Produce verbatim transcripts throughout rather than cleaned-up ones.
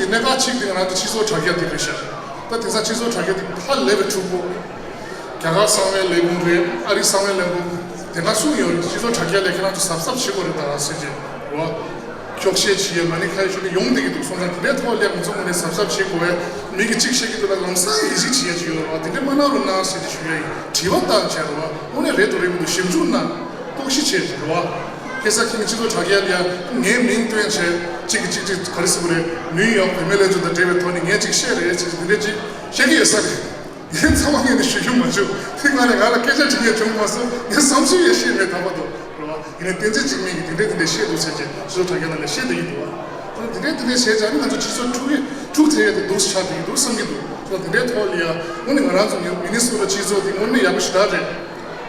གནད་འགག་གཅིག་དེ་ང་རང་ཚོ་སྤྱི་ཚོགས་དྲ་རྒྱ་དེ་རེད་ཤག་ད་དེང་སང་སྤྱི་ཚོགས་དྲ་རྒྱ་དེ་ཧ་ལས་པའི་འཁྲུག་པོ། རྒྱ་གར་གསང་བའི་ལས་ཁུངས་རེད། ཨ་རི་གསང་བའི་ལས་ཁུངས་དེ་སྔ་གསུངས་ཡོད་རེད། སྤྱི་ཚོགས་དྲ་རྒྱ་ལས་ཁྱེད་རང་ཚོ་གཟབ་གཟབ་བྱེད་དགོས་རེད་ད་ཟེར་གྱི་རེད་བ། འཁྱོག་བཤད་བྱེད་ཡས་མ་ཎི་ཁ་ཡས་ཤོད་ནས་ཡོང་བསྡད་ཀྱི་འདུག་སོང་ཙང་དེ་འདྲའི་ཐོག་ལ་ང་ཚོ་ངོས་ནས་གཟབ་གཟབ་བྱེད་དགོས་པས། མི་གིས་གཅིག་བཤད་ཀྱི་འདུག་ལ་ལམ་སང་ཡིད་ཆེས་བྱེད་ཡས་ཅིག་ཡོད་རེད་བ། དེ་འདྲའི་མ་གནང་རོགས་གནང་ཟེར་གྱི་ཞུ་ཡས་ཡིན། དྲི་བ་བཏང་བྱས་རེད་བ། དངོས་གནས་རེད་འདུག་རེད་མི་འདུག་ཞིབ་འཇུག་གནང་། རྟོག་ཞིབ་བྱས་ཀྱི་རེད་བ། ཁ་སང་ཁྱེད་ཀྱི་སྤྱི་ཚོགས་དྲ་རྒྱ་ལ་ཡ་ངའི་མིང་བཏོན་བྱས་གཅིག་གིས་གཅིག་གཅིག་ག་རེ་ཟེར་དགོས་རེད། ནིའུ་ཡོག་བུད་མེད་ལྷན་ཚོགས་དང་འབྲེལ་བའི་ཐོག་ནས་ངས་གཅིག་བཤད་རེད་ཅེས་དེ་འདྲས་ཅིག་བཤད་ཀྱི་ཡོད་ས་རེད། ངས་ཚང་མ་ངས་ནི་ཞུ་རྒྱུ་མ་བྱུང་། དེ་སྔ་ནས་ང་ལ་སྐད་ཆ་དྲི་མཁན་བྱུང་མ་སོང་། ངས་བསམ་ཚུལ་ཡང་བཤད་མེད་ད་བར་དུ་རེད་བ། ཡིན་ནའི་བསྟན་འཛིན་འཇིགས་མེད་ཀྱིས་དེ་འདྲས་དེ་འདྲས་བཤད་འདུག་ཟེར་གྱི་སྤྱི་ཚོགས་དྲ་རྒྱ་ནང་ནས་བཤད་བསྡད་ཀྱི་འདུག་བ། དེ་འདྲས་དེ་འདྲས་བྱས་ཙང་ནི་ང་ཚོ་སྤྱི་ཚོགས་འཁྲུག་གི་འཁྲུག་ཐེབས་ཡས་དེ་འདུག་ཆགས་བསྡད་ཀྱི་འདུག་བསམ་གྱི་འདུག་དེ་འདྲའི་ཐོག་ལ་ཡ་དངོས་གནས་ང་རང་ཚོ་ནིའུ་མི་ནི་སོ་ཊ་སྤྱི་ཚོགས་དེ་དངོས་གནས་ཡག་པོ་ཞེ་དྲག་རེད།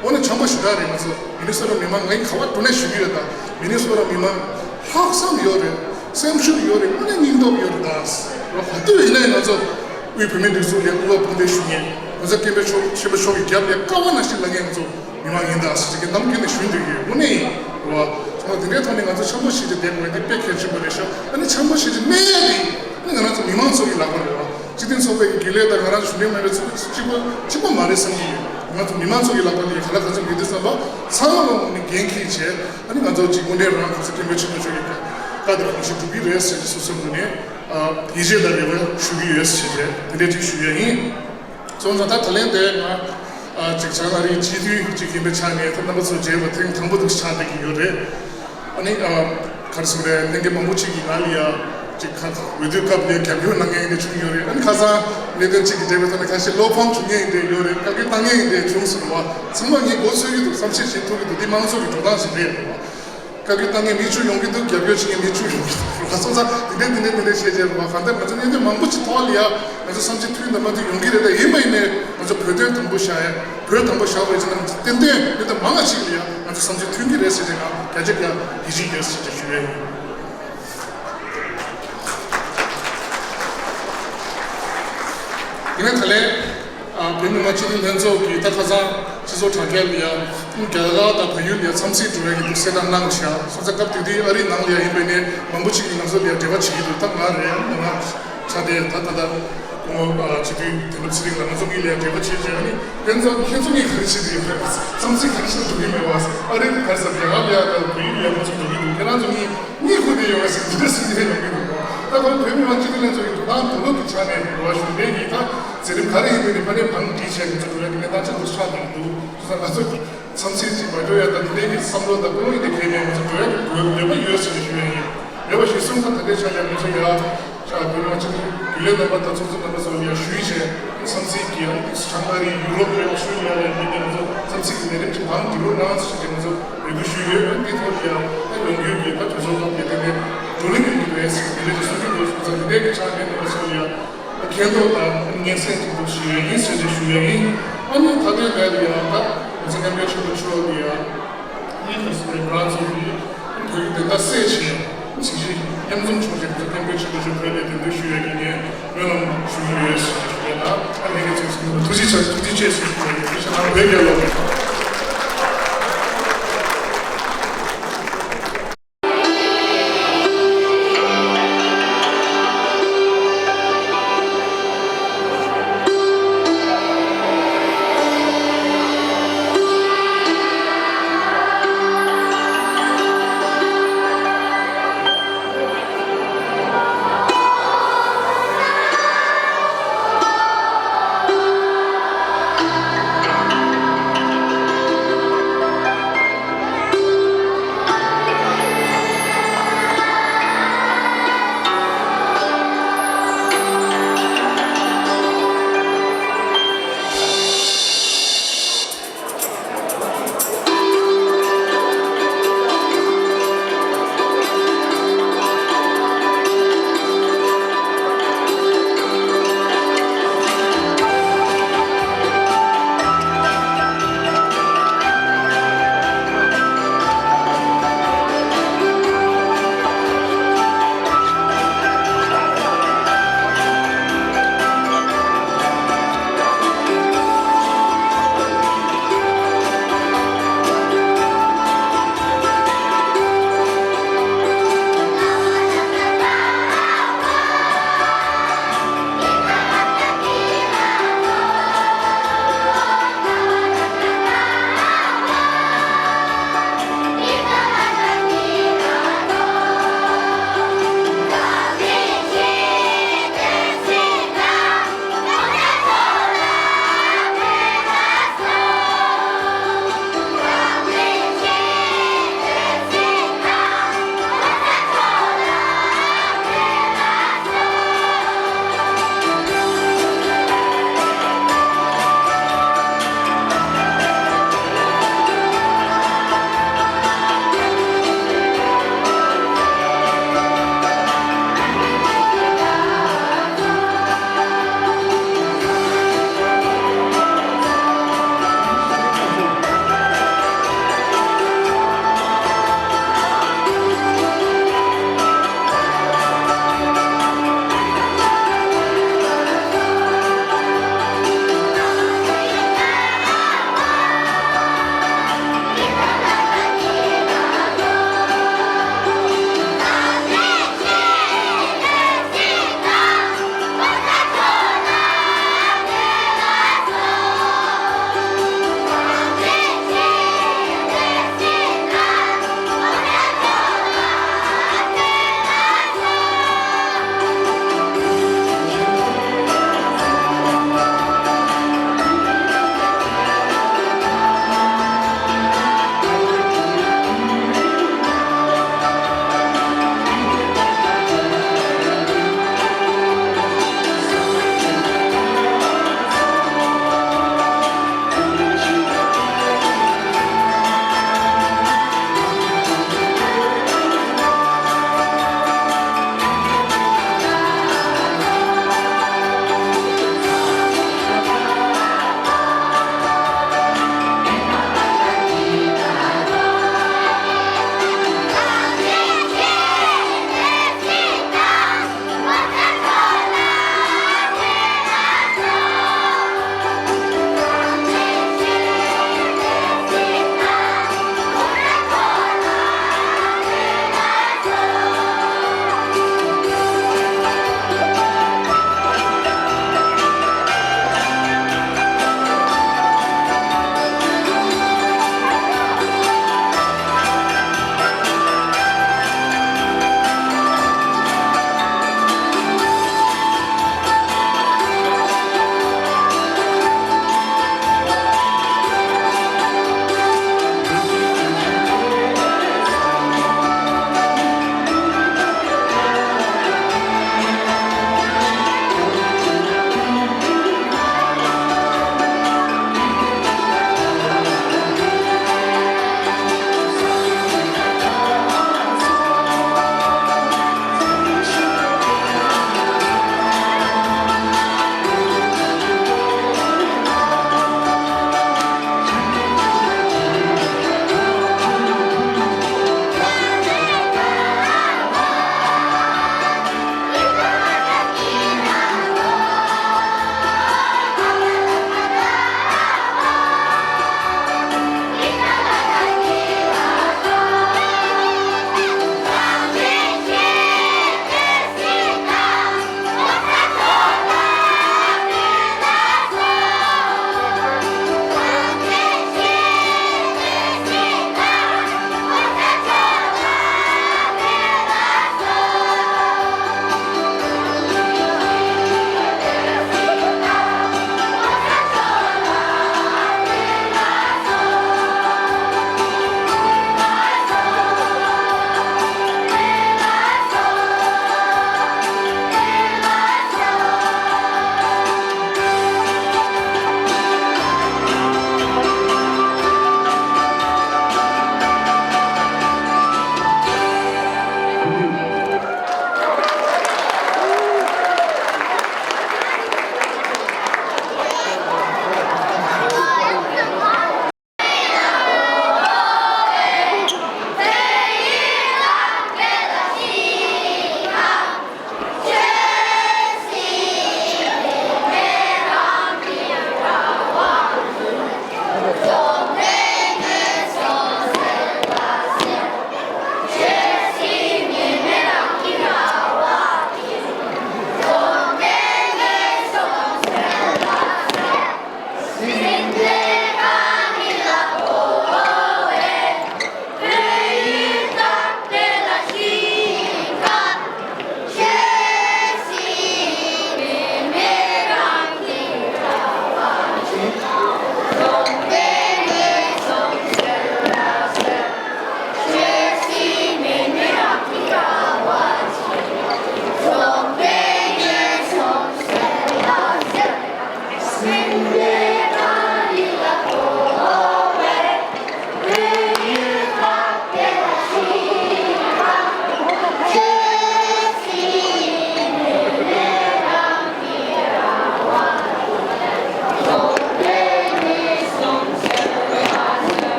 དངོས་གནས་འཆམ་པོ་ཞེ་དྲག་རེད། ང་ཚོ་མི་ནི་སོ་ཊ་མི་མང་ངས་ག་པར་འགྲོ་ནས་ཞུ་གི་ཡོད་ད། མི་ནི་སོ་ཊ་མི་མང་ལྷག་བསམ་ཡོད་རེད། སེམས་ཤུགས་ཡོད་རེད། དངོས་གནས་སྙིང་སྟོབས་ཡོད་རེད་ད། ག་དུས་ཡིན་ནའི་ང་ཚོ་དབུས་བོད་མིའི་སྒྲིག་འཛུགས་ལ་དབུ་འཕང་བསྟོད་ཞུ་མཁན། ང་ཚོ་སྐྱབས་མགོན་ཆེན་པོ་མཆོག་གི་རྒྱབ་ལ་ཀ་བ་ནང་བཞིན་ལངས་མཁན་ང་ཚོ་མི་མང་ཡིན་ད་ཟེར་གྱི་ནམ་རྒྱུན་ནས་ཞུ་འདོད་ཀྱི་ཡོད། དངོས་གནས་ཡིན་རེད་བ། ཚང་མ་དེ་འདྲའི་ཐོག་ནས་ང་ཚོ་འཆམ་པོ་བྱས་ཏེ་བསྡད་དགོས་ཡ་དེ་དཔེ་གལ་ཆེན་པོ་རེད་ཤག་ཨ་ནི་འཆམ་པོ་བྱས་ཏེ་གནས་ཡ་དེ་ཨ་ནི་ང་རང་ཚོ་མི་མང་ཚོ་གི་ལག་པ་རེད་བ། སྤྱི་མཐུན་ཚོགས་པའི་རྒྱུན་ལས་དང་ང་རང་ཚོ་གཞོན་ནུ་མི་མང་ཚོ་གཅིག་པ་གཅིག་པ་མ་རེད་བསམ་གྱི་ཡོད། ང་ཚོ་མི་མང་ཚོ་གི་ལག་པ་དེ་ག་ལ་ག་ཚོད་ཡོད་དུས་ཙམ་པ་ཚང་མ་ལ་དངོས་གནས་འགན་འཁྱེར་བྱས་ཨ་ནི་ང་ཚོ་གཅིག་དངོས་གནས་རང་གོང་ས་སྐྱབས་མགོན་ཆེན་པོ་མཆོག་གི་བཀའ་དང་དགོངས་གཞི་སྒྲུབ་ཀྱི་རེད་ཟེར་གྱི་སོ་སོའི་ངོས་ནས་ཡིད་ཆེས་དང་རེ་བ་ཞུ་གི་ཡོད་ཟེར་བྱས་དེ་འདྲས་ཅིག་ཞུ་ཡ་ཡིན། སོང་ཙང་ད་ད་ལན་དེ་ང་ཨ་ཅིག་བྱང་ཨ་རིའི་སྤྱི་འཐུས་ཅིག་ཡིན་པའི་ཆ་ནས་ད་རྣམ་པ་ཚོ་མཇལ་བ་ཐེངས་དང་པོ་དེ་ཆགས་བསྡད་ཀྱི་ཡོད་རེད། ཨ་ནི་ཨ་ག་རེ་ཟེར་རེད། ལྷན་རྒྱས་མང་པོ་ཅིག་གིས་ང་ལ་ཡ་ཅིག་ཁ་འོས་བསྡུའི་སྐབས་ལ་རྒྱབ་སྐྱོར་གནང་མཁན་དེ་བྱུང་ཡོད་རེད། ཨ་ནི་ཁ་སང་གནད་དོན་ཅིག་གི་འབྲེལ་བའི་ཐོག་ནས་ཁ་ཤས་བློ་ཕམ་བྱུང་མཁན་དེ་ཡོད་རེད། བཀའ་བཀྱོན་བཏང་མཁན་དེ་བྱུང་སོང་བ། ཚང་མ་ངས་མགོ་ཚོས་ཀྱི་འདུག་བསམ་ཤེས་བྱེད་ཐུབ་ཀྱི་འདུག་འདི་མང་ཚོགས་ཀྱི་འགྲོ་སྟངས་ཤིག་རེད། བཀའ་བཀྱོན་བཏང་མཁན་མི་བཅུ་ཡོང་གི་འདུག་རྒྱབ་སྐྱོར་བྱེད་མཁན་མི་བཅུ་ཡོང་གི་འདུག་ར། སོང་ཙང་དེ་འདྲས་དེ་འདྲས་དེ་འདྲས་བྱས་རྗེས་ར་གང་ལྟར་ང་ཚོ་གནད་དོན་མང་པོ་ཅིག་ཐོག་ལ་ཡ་ང་ཚོ་བསམ་ཚུལ་མཐུན་དང་མ་མཐུན་ཡོང་གི་རེད། ད་ཡིན་པ་ཡིན་ནའི་ང་ཚོ་བོད་དོན་དང་པོ་བཞག་ཡ་བོད་དང་པོ་བཞག་པ་ཡིན་ན་ཏན་ཏན་གནད་དོན་མང་བ་ཅིག་ལ་ཡ་ང་ཚོ་བསམ་ཚུལ་མཐུན་གྱི་རེད་ཟེར་ཏེ་ང་བརྒྱ་ཆ་བརྒྱ་ཡིད་ཆེས་ཡོད་ཟེར་ཏེ་ཞུ་ཡ་ཡིན། ཡིན་ན་ད་ལན། ཨ་བོད་མི་མང་སྤྱི་འཐུས་ལྷན་ཚོགས་ཀྱིས་ད་ཁ་སང་སྤྱི་ཚོགས་དྲ་རྒྱ་ལ་ཡ་རྒྱ་གར་དང་བལ་ཡུལ་ལ་ཡ་འཚམས་གཟིགས་འགྲོ་ཡ་གི་འདུག་གསལ་བསྒྲགས་གནང་བཞག་སོང་ཙང་སྐབས་དེ་དུས་ཨ་རིའི་ནང་ལ་ཡ་ཡིན་པ་ནས་མང་པོ་ཅིག་གིས་ང་ཚོ་ལ་ཡ་འབྲེལ་བ་བྱེད་ཀྱི་འདུག་ད་ང་རེད། ང་ཆ་དེ་ད་ད་ད་སྐུ་ངོ་ཨ་སྤྱི་འཐུས་དོན་གྲུབ་ཚེ་རིང་ལགས་ང་ཚོ་གཉིས་ལ་ཡ་འབྲེལ་བ་བྱེད་བྱས་ཨ་ནི་ལྷན་ཚོགས་ཁྱེད་ཚོ་གཉིས་ག་རེ་བྱེད་ཀྱི་ཡོད་རེད། འཚམས་གཟིགས་ག་རེ་བྱེད་འགྲོ་གི་མེད་པ། ཨ་རི་ག་རེ་ཟེར་རྒྱ་གར་ལ་ཡ་དང་བལ་ཡུལ་ལ་ཡ་ང་ཚོ་འགྲོ་གི་འདུག་ཁྱེད་རང་ཚོ་གཉིས། གཉིད་ཁུག་སྟེ་ཡོང་བ་ཞིག་འདི་འདྲ་ཞིག་ཡོང་གི་འདུག་ད་ཁོང་བོད་མི་མང་སྤྱི་འཐུས་ལྷན་ཚོགས་ཀྱི་འགྲོ་སྟངས་དོན་ལུགས་ཀྱི་ཆ་ནས་འགྲོ་བ་ཞུ་མཁན་གྱི་ད་འཛིན་རིམ་ག་རེ་ཡིན་པའི་ནི་ཕ་ནས་བང་སྒྲིག་བྱས་ནས་ཚུར་འགྲོ་ཡ་གི་གནས་སྟངས་ཆ་འདུག་ཆགས་བསྡད་ཀྱི་འདུག་དེ་ཚོ་ང་ཚོ་འཚམས་གཟིགས་ཀྱིས་མ་འགྲོ་ཡ་དང་དེ་འདྲའི་གི་བསམ་བློ་དང་ཀུན་སློང་ཡིན་ཏེ་གལ་མེད། ང་ཚོ་འགྲོ་ཡ་གི་འདོད་པ་ཡོད་ཟེར་ནས་ཞུ་ཡ་ཡིན། རེ་བ་ཞུ་སོང་ཙང་ད་ལྟའི་ཆ་ལ་ང་ཚོ་ཡ་ཤ་བོད་མི་མང་སྤྱི་འཐུས་རྒྱུན་ལས་རྣམ་པ་དང་ཚོགས་གཙོ་རྣམ་པ་ཚོ་ལ་ཡ་ཞུས་བྱས་འཚམས་གཟིགས་ཀྱིས་ཡང་བྱང་ཨ་རི་ཡུ་རོབ་ལ་ཡ་ཨོ་སི་ཀྲོ་ལི་ཡ་ལ་ཡ་མི་སྣ་ང་ཚོ་འཚམས་གཟིགས་ཀྱི་ལས་རིམ་ཅིག་བང་སྒྲིག་རོགས་གནང་ཟེར་ཏེ་ང་ཚོ་འབོད་སྐུལ་ཞུས་ཡོད། འདི་ཐོག་ལ་ཡང་ད་ཡོང་རྒྱུ་གི་ད་གྲོས་ཚོགས་ཁག་གི་ཐད་ནས་བགྲོ་གླེང་གི་འདུག་ཨེ་ཟེར་དེ་འདྲ་ཅིག་གསུང་རྒྱུ་འདུག་སོང་ཙང་འདི་འདྲའི་གི་ཆ་ནས་ང་ཚོ་ལ་ཡང་ད་མཁྱེན་རྟོགས་དང་སྙན་སེང་ཅིག་འདུག་ཞུ་ཡ་ཡིན་ཟེར་ཏེ་ཞུ་ཡ་ཡིན། ཨ་ནི་ད་ལྟའི་ལས་ལ་ཡང་ད་ང་ཚོ་སྐྱབས་མགོན་ཆེན་པོ་མཆོག་ལ་ཡང་ཨ་ནི་ཁ་སང་ང་རང་ཚོ་གི་བོད་ཀྱི་བདེན་མཐའ་གསལ་བྱེད་ཚིག་གཞི་མཉམ་འཛོམས་ཆོག་ཅིག་ང་ཚོ་སྐྱབས་མགོན་ཆེན་པོ་མཆོག་བོད་ལ་གདན་འདྲེན་ཞུ་ཡ་གི་ངས་སྨོན་ལམ་ཞུ་གི་ཡོད་ཟེར་ཏེ་ཞུ་ཡ་ད་ཨ་ནི་ངས་ཚིག་ཐུགས་རྗེ་ཆེ་ཐུགས་རྗེ་ཆེ་ཟེར་ཞུ་ཡ་ཡིན། ཐུགས་རྗེ་ཆེ་གནང་བོད་རྒྱལ་ལོ།